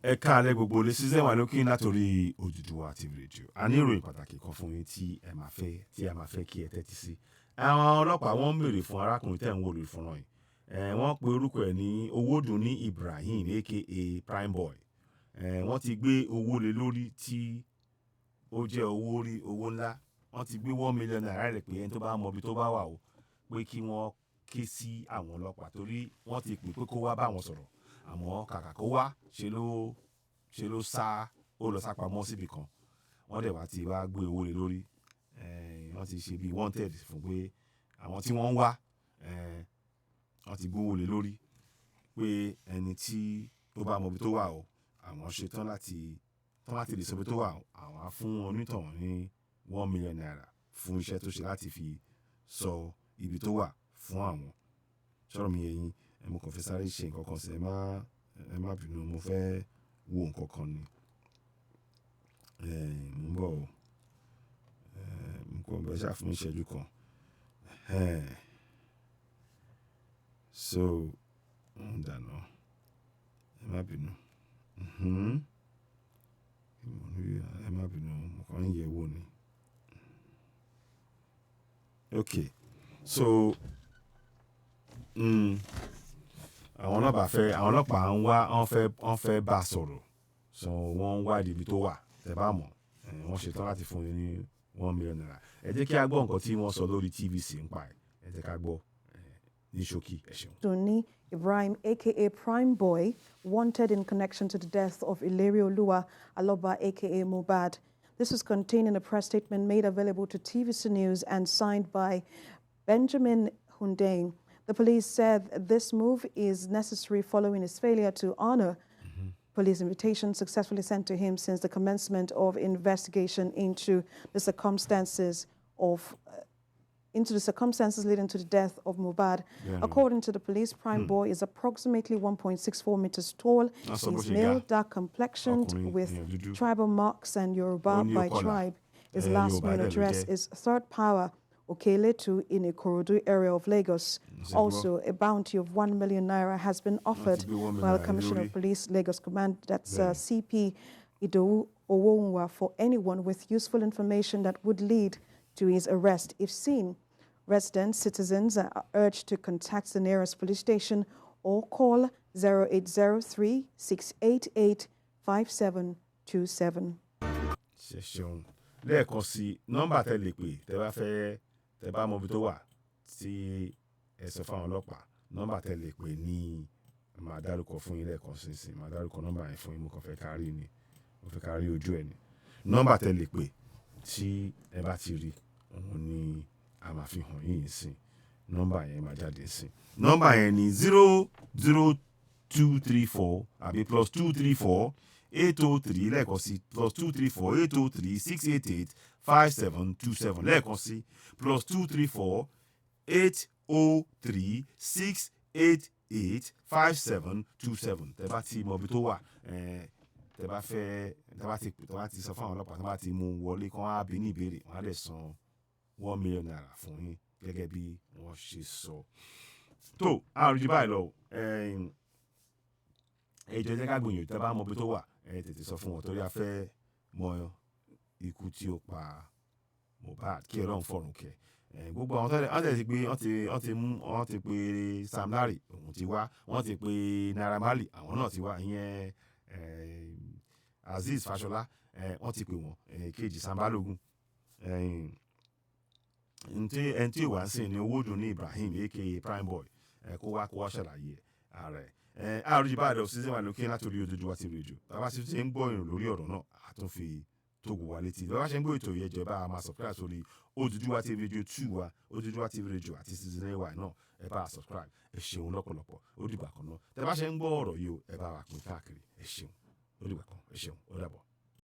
Ẹ káalẹ́ gbogbo ilé, season wà lókè látòrí Odùduwà TV Radio. A ní ìròyìn pàtàkì kan fún yín tí a máa fẹ́ kí ẹ tẹ́tí sí. Àwọn ọlọ́pàá, wọ́n ń béèrè fún arákùnrin tẹ̀ ń wò lórí fọ́nrán yìí. Wọ́n pe orúkọ ẹ̀ ní Owódùnní Ibrahim, aka Prime Boy. Wọ́n ti gbé owó lé lórí tí ó jẹ́ owó rí, owó ńlá. Wọ́n ti gbé ₦1 million rẹ̀ pé ẹni tó bá mọ ibi tó bá wà o, pé kí wọ́n ké sí àwọn ọlọ́pàá, torí wọ́n ti pè pé kó wá bá wọn sọ̀rọ̀, àmọ́ kàkà kó wá, ṣe ló sá, ó lọ sá pamọ́ síbì kan. Wọ́n dẹ̀ wá ti wá gbé owó lé lórí. Wọ́n ti ṣe bíi wanted fún pé àwọn tí wọ́n ń wá, wọ́n ti gbówó lé lórí pé ẹni tí ó bá mọ ibi tó wà o, àwọn ṣetán láti tán láti lè sọ ibi tó wà o, àwọn á fún onítọ̀hún ní ₦1 million fún iṣẹ́ tó ṣe láti fi sọ ibi tó wà fún àwọn. Sọ̀rọ̀ mi yé yín? Mo kàn fẹ́ sáré ṣe nǹkan kan sí, ẹ má bínú, mo fẹ́ wo nǹkan kan ni. Mo ń bọ̀ o. Mo kàn fẹ́ ṣà fún ìṣẹ́jú kan. So, ń dànù. Ẹ má bínú. Ẹ má bínú, mo kàn ń yẹ̀ wò ni. Okay. So, àwọn ọlọ́pàá ń wá, wọ́n fẹ́ bá sọ̀rọ̀. So wọ́n ń wádìí ibi tó wà. Tẹ bá mọ̀, wọ́n ṣetán láti fún yín ní ₦1 million. Ẹ jẹ́ kí a gbọ́ nǹkan tí wọ́n sọ lórí TVC nípa ẹ̀. Ẹ jẹ́ ká gbọ́ ní ṣókí. Ẹ ṣeun. Duni Ibrahim, aka Prime Boy, wanted in connection to the death of Ilerioluwa Aloba, aka Mohbad. This was contained in a press statement made available to TVC News and signed by Benjamin Hundeyin. The police said this move is necessary following his failure to honor police invitation successfully sent to him since the commencement of investigation into the circumstances leading to the death of Mohbad. According to the police, Prime Boy is approximately 1.64 meters tall. He's male, dark complexioned, with tribal marks and Yoruba by tribe. His last known address is Third Power, Okeletu in Ikorodu area of Lagos. Also, a bounty of ₦1 million has been offered by the Commissioner of Police, Lagos Command, that's CP Idowu Owohunwa, for anyone with useful information that would lead to his arrest. If seen, residents, citizens are urged to contact the nearest police station or call 0803 688 5727. Ṣe ṣeun. Lẹ́ẹ̀kan sí, nọ́mbà tẹ́ lè pè tẹ́ bá fẹ́, tẹ́ bá mọ ibi tó wà tí ẹ sọ fáwọn ọlọ́pàá, nọ́mbà tẹ́ lè pè ní màá dárúkọ fún yín lẹ́ẹ̀kan sí. Màá dárúkọ nọ́mbà yẹn fún yín. Mo kàn fẹ́ ká rí ni, mo fẹ́ ká rí ojú ẹ̀ ni. Nọ́mbà tẹ́ lè pè tí ẹ bá ti rí òun ni a máa fi hàn yín sí. Nọ́mbà yẹn máa jáde sí. Nọ́mbà yẹn ni 00234 àbí +234 803. Lẹ́ẹ̀kan sí, +234 803 688 5727. Lẹ́ẹ̀kan sí, +234 803 688 5727. Tẹ́ bá ti mọ ibi tó wà, tẹ́ bá fẹ́, tẹ́ bá ti sọ fún àwọn ọlọ́pàá, tẹ́ bá ti mú un wọlé, kán á bí ní ìbéèrè, wọ́n á dẹ̀ san ₦1 million fún yín gẹ́gẹ́ bí wọ́n ṣe sọ. Tó àrùn jù báyìí lọ, ẹ jọ̀ọ́, jẹ́ ká gbìyànjú. Tẹ́ bá mọ ibi tó wà, ẹ tètè sọ fún wọn, torí a fẹ́ mọ ikú tí ó pa Mohbad. Kí Ọlọ́run fọ̀run kẹ́ gbogbo àwọn tó wọ́n ti pé wọ́n ti pé Sam Larry, òun ti wá. Wọ́n ti pé Naira Marley, àwọn náà ti wá. Ìyẹn Azeez Fashola, wọ́n ti pè wọ́n. Kejì, Sam Balogun. Ẹni tí ò wá sí ni Owódùnní Ibrahim, aka Prime Boy. Kó wá ṣàlàyé ara ẹ̀. Àrùn ìbàdàn season wà lókè látòrí Odùduwà TV Radio. Bàbá sì ti ń gbọ́ ìrìn lórí ọ̀rọ̀ náà, a tún fi tó gbogbo wa létí. Bàbá ṣe ń gbọ́ ètò yẹn, jẹ́ bá a máa subscribe sórí Odùduwà TV Radio 2 wa, Odùduwà TV Radio àti Citizen AY náà. Ẹ bá a subscribe. Ẹ ṣeun lọ́pọ̀lọpọ̀. Ó dìgbà kan náà. Tẹ bá ṣe ń gbọ́ ọ̀rọ̀ yìí o, ẹ bá wa pín káàkiri. Ẹ ṣeun, ó dìgbà kan. Ẹ ṣeun, ó dàbọ̀.